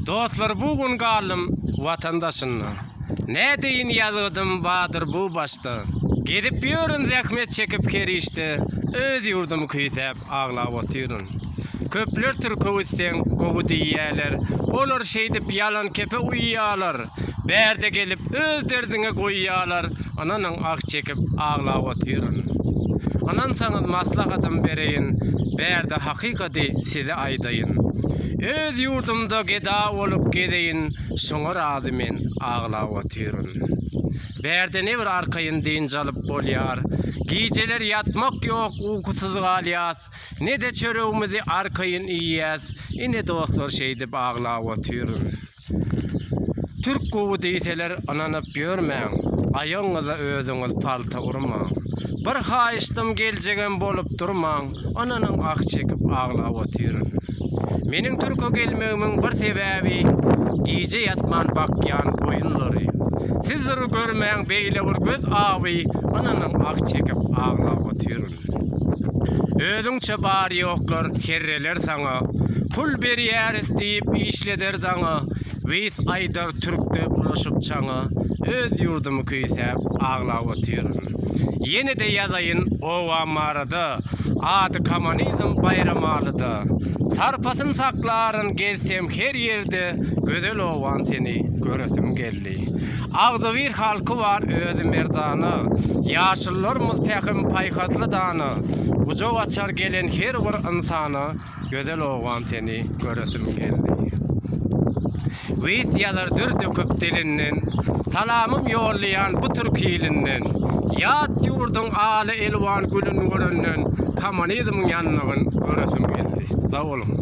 Dostlar bu gün galdym watan daşynda. Nädeýin ýazgydym bardyr bu başda. Gezip ýörün zähmet çekip her işde, Öz ýurdumy küýsäp aglap otyryn. Köpler türke gitseň gowy diýýäler, Olar şeýdip ýalan kepe uýýalar. Bärde gelip öz derdiňe goýýalar, Ynanyň ah çekip aglap otyryn. Ynansaňyz maslahatym bereýin, Bärde hakykady size aýdaýyn. Öz ýurdumda geda bolup gezeýin, Şoňa razy men aglap otyryn. Bärde ne bir arkaýyn dynç alyp bolýar. Gijeler ýatmak ýok ukusyz galýas. Ne-de çöregimizi arkaýyn iýýäs. Ine dostlar şeýdip aglap otyryn. Türk gowy diýseler ynanyp ýörmäň, aýagyňyza özüňiz palta urmaň. Bir haýyşdym geljegem bolup durmaň, ynanyň ah çekip aglap otyryn. Meniň türke gelmegimiň bir sebäbi gije ýatman bakýan goýunlary. Sizdir görmäň beýle bir göz awy, ynanyň ah çekip aglap otyryn. Özüňçe bar-ýoklar kerreler saňa, Pul berýäris diýip işleder daňa, Wis aýdar türkde bulaşyp çaňa, Öz ýurdumy küýsäp aglap otyryn. Ýene-de ýazaýyn obam barada, Ady kommunizm Baýramalyda. Sarpasyn saklaryn gezsem her ýerde, Gözel obam seni göresim geldi. Agzybir halky bar özi merdana, Ýaşulularymyz pähim paýhasly dana, Gujak açar gelen her bir ynsana, Gözel obam seni göresim geldi. Wis ýazar dür döküp dilinden, Salamym ýollaýan bu türk ilinden. Ýat ýurduň aly elwan gülün görenden, Kommunizmiň ýanlygyn göresim geldi. Sag boluň.